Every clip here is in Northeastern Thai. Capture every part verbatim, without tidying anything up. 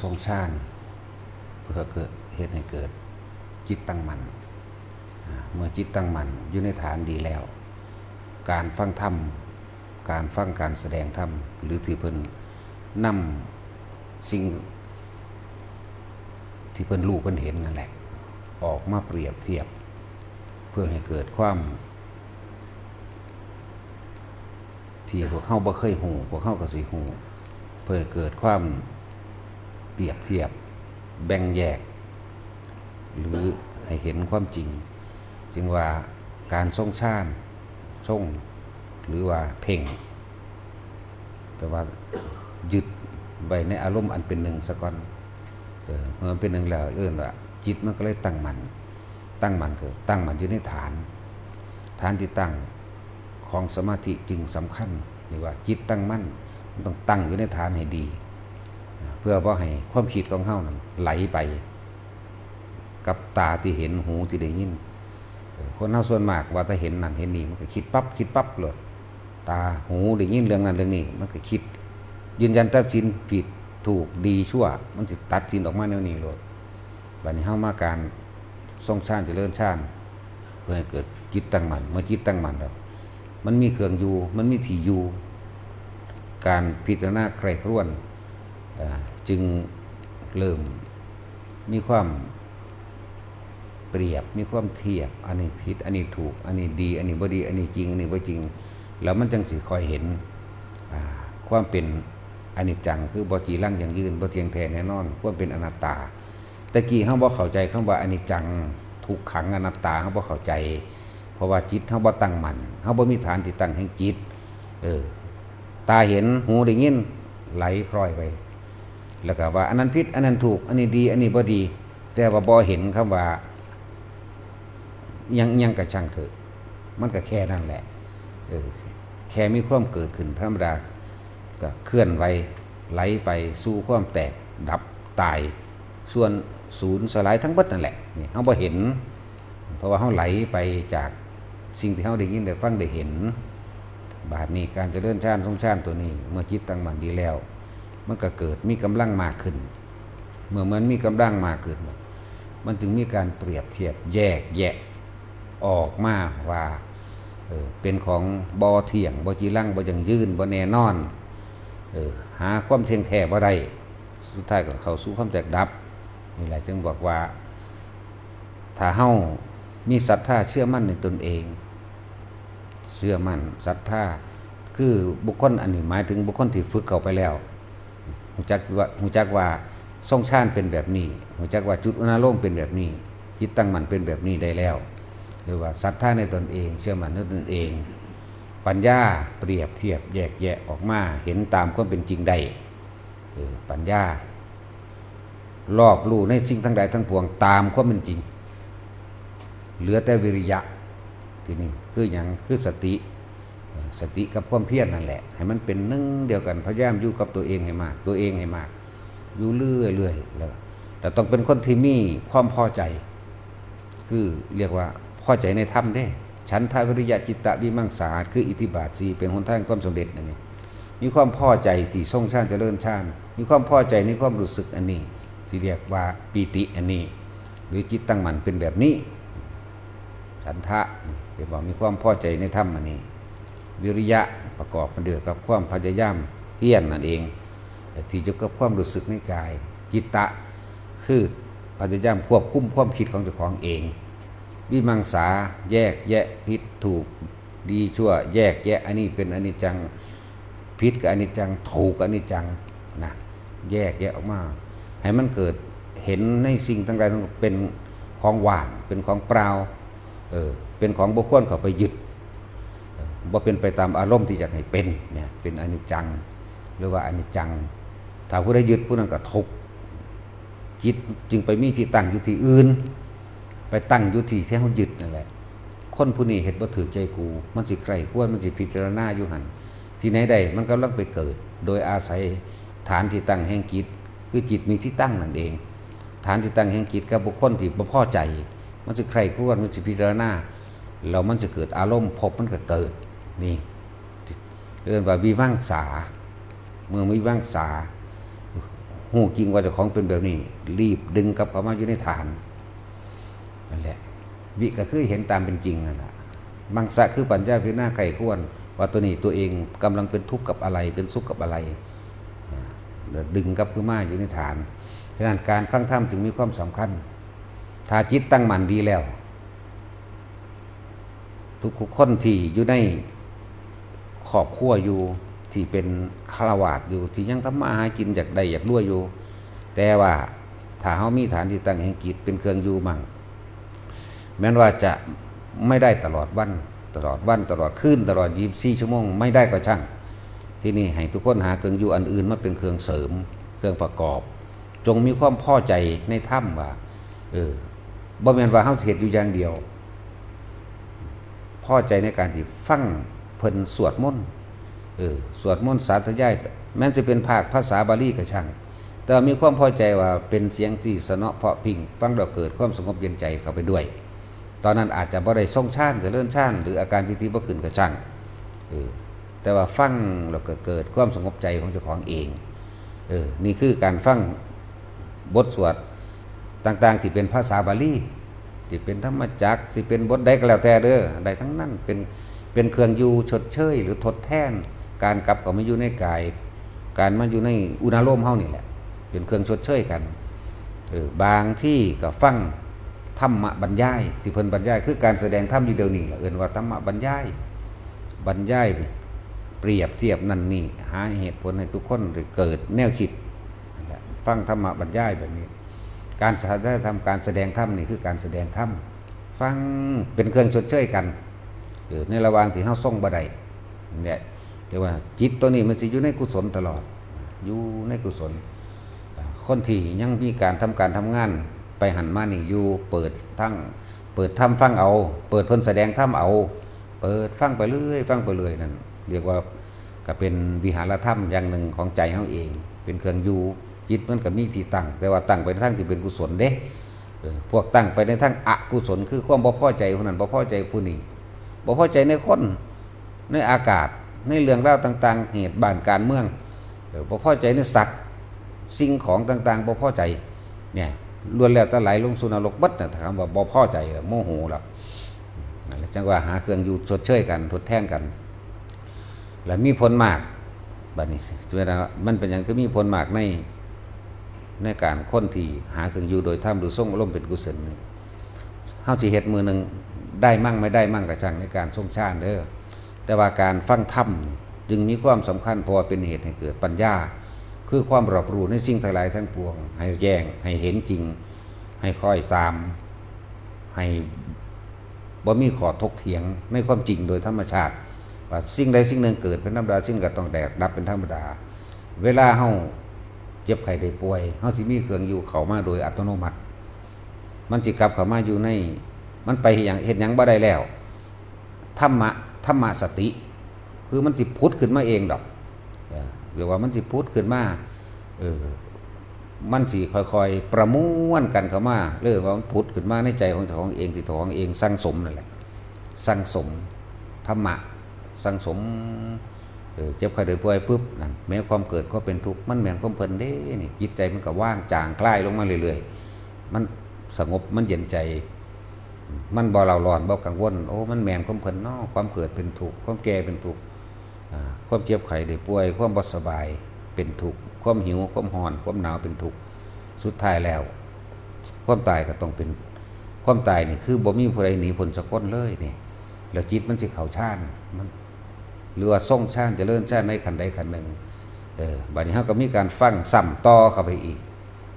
ทรงฌาน เพื่อเกิด เฮ็ดให้เกิดจิตตั้งมั่น อ่า เมื่อจิตตั้งมั่นอยู่ในฐานดีแล้ว การฟังธรรม การฟังการแสดงธรรม หรือที่เพิ่นนำสิ่งที่เพิ่นรู้เพิ่นเห็นนั่นแหละ ออกมาเปรียบเทียบ เพื่อให้เกิดความ ที่พวกเฮาบ่เคยฮู้ พวกเฮาก็สิฮู้ เพื่อให้เกิดความเปรียบเทียบ แบ่งแยก หรือให้เห็นความจริง จึงว่าการทรงฌาน ทรง หรือว่าเพ่ง แปลว่ายึดไว้ในอารมณ์อันเป็นหนึ่งซะก่อน เออ เมื่อมันเป็นหนึ่งแล้ว เอิ้นว่าจิตมันก็เลยตั้งมั่น ตั้งมั่นคือตั้งมั่นอยู่ในฐาน ฐานที่ตั้งของสมาธิจึงสำคัญ เรียกว่าจิตตั้งมั่น มันต้องตั้งอยู่ในฐานให้ดี อ่า เพื่อบ่ให้ความคิดของเฮานั้นไหลไป กับตาที่เห็น หูที่ได้ยิน เออ คนเฮาส่วนมากว่าแต่เห็นนั่นเห็นนี่ มันก็คิดปั๊บ คิดปั๊บโลด ตา หู ได้ยินเรื่องนั้นเรื่องนี้ มันก็คิด ยืนยันตัดสินผิดถูกดีชั่ว มันสิตัดสินออกมาแนวนี้โลด บัดนี้เฮามาการทรงฌานเจริญฌาน เพื่อให้เกิดจิตตั้งมั่น เมื่อจิตตั้งมั่นแล้ว มันมีเครื่องอยู่ มันมีที่อยู่ การพิจารณาใคร่ครวญ เอ่อ จึงเริ่มมีความเปรียบ มีความเทียบ อันนี้ผิด อันนี้ถูก อันนี้ดี อันนี้บ่ดี อันนี้จริง อันนี้บ่จริง แล้วมันจั่งสิค่อยเห็น อ่า ความเป็นอนิจจัง คือบ่จีรังยั่งยืน บ่เที่ยงแท้แน่นอน ความเป็นอนัตตา แต่กี้เฮาบ่เข้าใจคำว่าอนิจจัง ทุกขัง อนัตตา เฮาบ่เข้าใจ เพราะว่าจิตเฮาบ่ตั้งมั่น เฮาบ่มีฐานที่ตั้งแห่งจิต เออ ตาเห็น หูได้ยิน ไหลคล้อยไป แล้วก็ว่าอันนั้นผิด อันนั้นถูก อันนี้ดี อันนี้บ่ดี แต่ว่าบ่เห็นคำว่า ยัง ยังกะช่างเถอะ มันก็แค่นั้นแหละ เออ แค่มีความเกิดขึ้นธรรมดา ก็เคลื่อนไหว ไหลไปสู่ความแตก ดับ ตาย ส่วนสูญสลายทั้งเบิดนั่นแหละ นี่เฮาบ่เห็น เพราะว่าเฮาไหลไปจากสิ่งที่เฮาได้ยินได้ฟังได้เห็น บาดนี้การเจริญฌานทรงฌานตัวนี้ เมื่อจิตตั้งมั่นดีแล้ว มันก็เกิดมีกำลังมากขึ้น เมื่อมันมีกำลังมากขึ้น มันจึงมีการเปรียบเทียบแยกแยะออกมาว่า เออ เป็นของบ่เที่ยง บ่จีรัง บ่ยั่งยืน บ่แน่นอน เออ หาความเที่ยงแท้บ่ได้ สุดท้ายก็เข้าสู่ความแตกดับ นี่แหละจึงบอกว่า ถ้าเฮามีศรัทธาเชื่อมั่นในตนเอง เชื่อมั่นศรัทธา คือบุคคล อันนี้หมายถึงบุคคลที่ฝึกเข้าไปแล้ว ฮู้จักว่า ฮู้จักว่าทรงฌานเป็นแบบนี้ ฮู้จักว่าจุดอุณาโลมเป็นแบบนี้ จิตตั้งมั่นเป็นแบบนี้ได้แล้ว เรียกว่าศรัทธาในตนเอง เชื่อมั่นในตนเอง ปัญญาเปรียบเทียบแยกแยะออกมา เห็นตามความเป็นจริงได้ เออ ปัญญา รอบรู้ในสิ่งทั้งหลายทั้งปวงตามความเป็นจริง เหลือแต่วิริยะ ทีนี้คือหยัง คือสติ เอ่อ สติกับความเพียรนั่นแหละ ให้มันเป็นหนึ่งเดียวกัน พยายามอยู่กับตัวเองให้มาก ตัวเองให้มาก อยู่เรื่อยๆ แล้ว แต่ต้องเป็นคนที่มีความพอใจ คือเรียกว่าพอใจในธรรมเด้ ฉันทะวิริยะจิตตะวิมังสา คืออิทธิบาทสี่ เป็นหนทางความสำเร็จนั่นเอง มีความพอใจที่ทรงฌานเจริญฌาน มีความพอใจในความรู้สึกอันนี้ ที่เรียกว่าปีติอันนี้ หรือจิตตั้งมั่นเป็นแบบนี้ ฉันทะ เรียกว่ามีความพอใจในธรรมอันนี้ วิริยะประกอบมันด้วยกับความพยายามเพียรนั่นเอง ที่จะกับความรู้สึกในกาย จิตตะ คือพยายามควบคุมความคิดของเจ้าของเอง วิมังสา แยกแยะผิดถูก ดีชั่ว แยกแยะ อันนี้เป็นอนิจจัง ผิดก็อนิจจัง ถูกก็อนิจจังนะ แยกแยะออกมา ให้มันเกิดเห็นในสิ่งทั้งหลายทั้งปวงเป็นของว่าง เป็นของเปล่า เออ เป็นของบ่ควรเข้าไปยึด เออ บ่เป็นไปตามอารมณ์ที่อยากให้เป็นเนี่ย เป็นอนิจจัง หรือว่าอนิจจัง ถ้าผู้ใดยึดผู้นั้นก็ทุกข์ จิตจึงไปมีที่ตั้งอยู่ที่อื่น ไปตั้งอยู่ที่ที่เฮายึดนั่นแหละ คนผู้นี้เฮ็ดบ่ถูกใจกู มันสิใคร่ครวญ มันสิพิจารณาอยู่หั่น ที่ไหนได้ มันกำลังไปเกิด โดยอาศัยฐานที่ตั้งแห่งจิต คือจิตมีที่ตั้งนั่นเอง ฐานที่ตั้งแห่งจิตกับบุคคลที่บ่พอใจ มันสิใคร่ครวญ มันสิพิจารณา แล้วมันสิเกิดอารมณ์ ภพมันก็เกิด นี่ เรียกว่าวิมังสา เมื่อวิมังสา ฮู ฮู้จริงว่าเจ้าของเป็นแบบนี้ รีบดึงกลับเข้ามาอยู่ในฐาน นั่นแหละ วิก็คือเห็นตามเป็นจริงนั่นแหละ มังสะคือปัญญาพิจารณาใคร่ครวญว่าตัวนี้ตัวเองกำลังเป็นทุกข์กับอะไร เป็นสุขกับอะไร อ่า แล้วดึงกลับคืนมาอยู่ในฐาน ฉะนั้นการฟังธรรมจึงมีความสำคัญ ถ้าจิตตั้งมั่นดีแล้ว ทุกคนที่อยู่ในครอบครัวอยู่ ที่เป็นฆราวาสอยู่ ที่ยังทำมาหากินอยากได้อยากรวยอยู่ แต่ว่าถ้าเฮามีฐานที่ตั้งแห่งจิตเป็นเครื่องอยู่มั่ง แม้นว่าจะไม่ได้ตลอดวัน ตลอดวัน ตลอดคืน ตลอดยี่สิบสี่ชั่วโมง ไม่ได้ก็ช่าง ที่นี่ให้ทุกคนหาเครื่องอยู่อันอื่นมาเป็นเครื่องเสริม เครื่องประกอบ จงมีความพอใจในธรรมว่า เออ บ่แม่นว่าเฮาสิเฮ็ดอยู่อย่างเดียว พอใจในการที่ฟังเพิ่นสวดมนต์ เออ สวดมนต์สาธยาย แม้นสิเป็นภาคภาษาบาลีก็ช่าง แต่ว่ามีความพอใจว่าเป็นเสียงที่สนอเพราะพริ้ง ฟังแล้วเกิดความสงบเย็นใจเข้าไปด้วย ตอนนั้นอาจจะบ่ได้ทรงฌาน เจริญฌาน หรืออาการปีติบ่ขึ้นก็ช่าง เออ แต่ว่าฟังแล้วก็เกิดความสงบใจของเจ้าของเอง เออ นี่คือการฟังบทสวดต่างๆ ที่เป็นภาษาบาลี ที่เป็นธรรมจักร ที่เป็นบทใดก็แล้วแต่เด้อ ได้ทั้งนั้น เป็น เป็นเครื่องอยู่ชดเชย หรือทดแทน การกลับเข้ามาอยู่ในกาย การมาอยู่ในอุณาโลมเฮานี่แหละ เป็นเครื่องชดเชยกัน เออ บางที่ก็ฟังธรรมบรรยาย ที่เพิ่นบรรยาย คือการแสดงธรรมอยู่เดี๋ยวนี้ล่ะ เอิ้นว่าธรรมบรรยาย บรรยาย เปรียบเทียบนั่นนี่ หาเหตุผลให้ทุกคนได้เกิดแนวคิด นั่นแหละ ฟังธรรมบรรยายแบบนี้ การสาธยายธรรม การแสดงธรรมนี่คือการแสดงธรรม ฟังเป็นเครื่องชดเชยกัน เออ ในระหว่างที่เฮาทรงบ่ได้ เนี่ย เรียกว่าจิตตัวนี้มันสิอยู่ในกุศลตลอด อยู่ในกุศล อ่า คนที่ยังมีการทำการทำงานไปหั้นมานี่อยู่ เปิดทั้ง เปิดธรรมฟังเอา เปิดเพิ่นแสดงธรรมเอา เปิดฟังไปเรื่อย ฟังไปเรื่อยนั่น เรียกว่าก็เป็นวิหารธรรมอย่างหนึ่งของใจเฮาเอง เป็นเครื่องอยู่ จิตมันก็มีที่ตั้ง แต่ว่าตั้งไปในทางที่เป็นกุศลเด้ เออ พวกตั้งไปในทางอกุศล คือความบ่พอใจผู้นั้น บ่พอใจผู้นี้ บ่พอใจในคน ในอากาศ ในเรื่องราวต่างๆ เหตุบ้านการเมือง เออ บ่พอใจในสัตว์ สิ่งของต่างๆ บ่พอใจ เนี่ย ล้วนแล้วแต่ไหลลงสู่นรกเบิดน่ะ ถ้าคำว่าบ่พอใจแล้ว โมโหแล้ว นั่นแหละ จั่งว่าหาเครื่องอยู่ชดเชยกัน ทดแทนกัน และมีผลมาก บัดนี้ มันเป็นหยังคือมีผลมากใน ในการคนที่หาเครื่องอยู่โดยธรรม หรือทรงอารมณ์เป็นกุศลนี่ เฮาสิเฮ็ดมื้อหนึ่งได้มั่งไม่ได้มั่งก็ช่างในการทรงฌานเด้อ แต่ว่าการฟังธรรมจึงมีความสำคัญ เพราะว่าเป็นเหตุให้เกิดปัญญา คือความรอบรู้ในสิ่งทั้งหลายทั้งปวง ให้แจ้ง ให้เห็นจริง ให้คอยตาม ให้บ่มีข้อถกเถียงในความจริงโดยธรรมชาติ ว่าสิ่งใดสิ่งหนึ่งเกิดเป็นธรรมดา สิ่งก็ต้องแตกดับเป็นธรรมดา เวลาเฮาเจ็บไข้ได้ป่วย เฮาสิมีเครื่องอยู่เข้ามาโดยอัตโนมัติ มันสิกลับเข้ามาอยู่ใน มันไปเฮ็ดหยัง เฮ็ดหยังบ่ได้แล้ว ธรรมะ ธรรมะสติ คือมันสิผุดขึ้นมาเองดอก เออ เรียกว่ามันสิผุดขึ้นมา เออ มันสิค่อยๆประมวลกันเข้ามา เรียกว่ามันผุดขึ้นมาในใจของเจ้าของเอง ที่เจ้าของเองสั่งสมนั่นแหละ สั่งสมธรรมะ สั่งสม เออ เจ็บไข้ได้ป่วยปุ๊บ นั่น แม้ความเกิดก็เป็นทุกข์ มันแม่นความเพิ่นเด้ นี่ จิตใจมันก็ว่างจางคลายลงมาเรื่อยๆ มันสงบ มันเย็นใจ มันบ่เร่าร้อน บ่กังวล โอ้ มันแม่นความเพิ่นเนาะ ความเกิดเป็นทุกข์ ความแก่เป็นทุกข์ อ่า ความเจ็บไข้ได้ป่วย ความบ่สบายเป็นทุกข์ ความหิว ความร้อน ความหนาวเป็นทุกข์ สุดท้ายแล้ว ความตายก็ต้องเป็น ความตายนี่คือบ่มีผู้ใดหนีพ้นสักคนเลยนี่ แล้วจิตมันสิเข้าฌาน มัน หรือว่าทรงฌาน เจริญฌานในขั้นใดขั้นหนึ่ง เออ บัดนี้เฮาก็มีการฟังซ้ำต่อเข้าไปอีก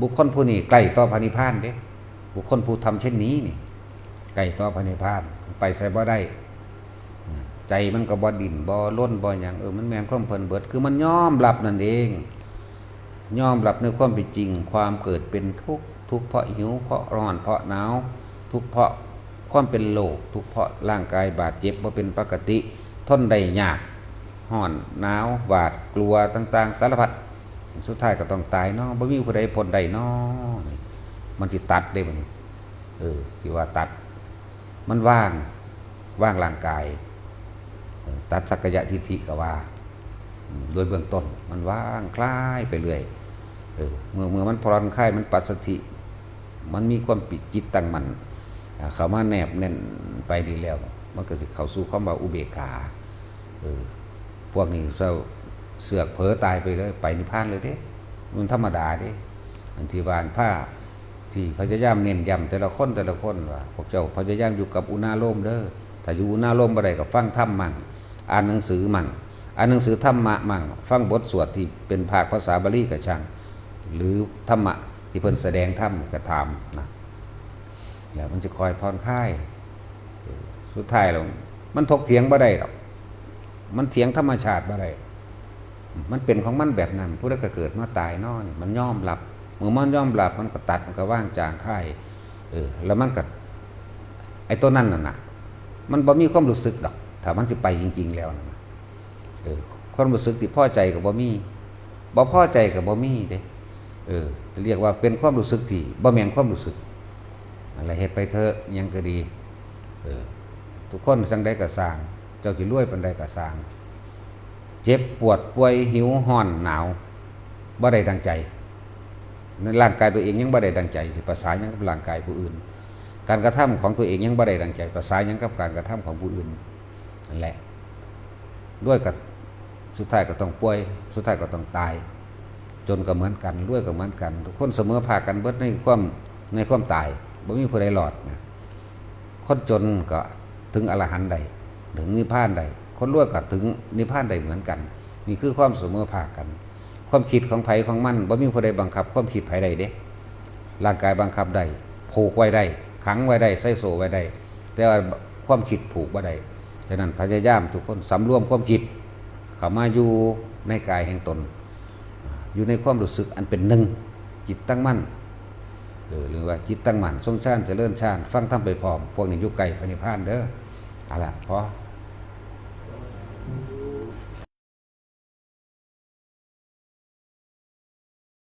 บุคคลผู้นี้ใกล้ต่อพระนิพพานเด้ บุคคลผู้ทำเช่นนี้นี่ ใกล้ต่อพระนิพพาน ไปไสบ่ได้ ใจมันก็บ่ดิ้น บ่รน บ่หยัง เออ มันแม่นความเพิ่นเบิด คือมันยอมรับนั่นเอง ยอมรับในความเป็นจริง ความเกิดเป็นทุกข์ ทุกข์เพราะหิว เพราะร้อน เพราะหนาว ทุกข์เพราะความเป็นโรค ทุกข์เพราะร่างกายบาดเจ็บบ่เป็นปกติ ทนได้ยาก ร้อน หนาว หวาดกลัวต่างๆ สารพัด สุดท้ายก็ต้องตายเนาะ บ่มีผู้ใดพ้นได้เนาะ นี่ มันสิตัดเด้บัดนี้ เออ ที่ว่าตัด มันว่าง ว่างร่างกาย เออ ตัดสักกายทิฏฐิก็ว่า อืม โดยเบื้องต้น มันว่างคลายไปเรื่อย เออเมื่อเมื่อมันผ่อนคลาย มันปัสสัทธิ มันมีความปิดจิตตั้งมั่น อ่า เข้ามาแนบแน่นไปดีแล้ว มันก็สิเข้าสู่ความว่าอุเบกขา เออ พวกนี้เศร้า เสือกเผลอตายไปเลย ไปนิพพานเลยเด้ มันธรรมดาเด้ อันที่ว่าพระที่พยายามเน้นย้ำแต่ละคนแต่ละคนว่า พวกเจ้าพยายามอยู่กับอุณาโลมเด้อ ถ้าอยู่อุณาโลมบ่ได้ก็ฟังธรรมมั่ง อ่านหนังสือมั่ง อ่านหนังสือธรรมะมั่ง ฟังบทสวดที่เป็นภาคภาษาบาลีก็ช่าง หรือธรรมะที่เพิ่นแสดงธรรมก็ตามนะ แล้วมันจะคอยผ่อนคลาย สุดท้ายแล้วมันถกเถียงบ่ได้ดอก มันเถียงธรรมชาติบ่ได้ มันเป็นของมันแบบนั้น ผู้ใดก็เกิดมาตายเนาะนี่ มันยอมรับ เมื่อมันยอมรับ มันก็ตัด มันก็วางจางคาย เออ แล้วมันก็ ไอ้ตัวนั้นน่ะนะ มันบ่มีความรู้สึกดอก ถ้ามันสิไปจริงๆแล้วน่ะนะ เออ ความรู้สึกที่พอใจก็บ่มี บ่พอใจก็บ่มีเด้ เออ เรียกว่าเป็นความรู้สึกที่บ่แม่นความรู้สึก นั่นแหละ เฮ็ดไปเถอะ หยังก็ดี เออ ทุกคนจั่งใดก็ซ่าง เจ้าสิรวยปานใดก็ซ่าง เจ็บปวดป่วย หิว ร้อน หนาว บ่ได้ดังใจ ในร่างกายตัวเองยังบ่ได้ดังใจ สิประสาหยังกับร่างกายผู้อื่น การกระทำของตัวเองยังบ่ได้ดังใจ ประสาหยังกับการกระทำของผู้อื่น นั่นแหละ รวยก็สุดท้ายก็ต้องป่วย สุดท้ายก็ต้องตาย จนก็เหมือนกัน รวยก็เหมือนกัน ทุกคนเสมอภาคกันเบิดในความ ในความตาย บ่มีผู้ใดรอดนะ คนจนก็ถึงอรหันต์ได้ ถึงนิพพานได้ คนรวยก็ถึงนิพพานได้เหมือนกัน นี่คือความเสมอภาคกัน ความคิดของไผของมัน บ่มีผู้ใดบังคับความคิดไผได้เด้ ร่างกายบังคับได้ ผูกไว้ได้ ขังไว้ได้ ใส่โซ่ไว้ได้ แต่ว่าความคิดผูกบ่ได้ ฉะนั้นพยายามทุกคนสำรวมความคิด เข้ามาอยู่ในกายแห่งตน อยู่ในความรู้สึกอันเป็นหนึ่ง จิตตั้งมั่น เออ หรือว่าจิตตั้งมั่น ทรงฌาน เจริญฌาน ฟังธรรมไปพร้อม พวกนี้อยู่ใกล้พระนิพพานเด้อ เอาละ พอ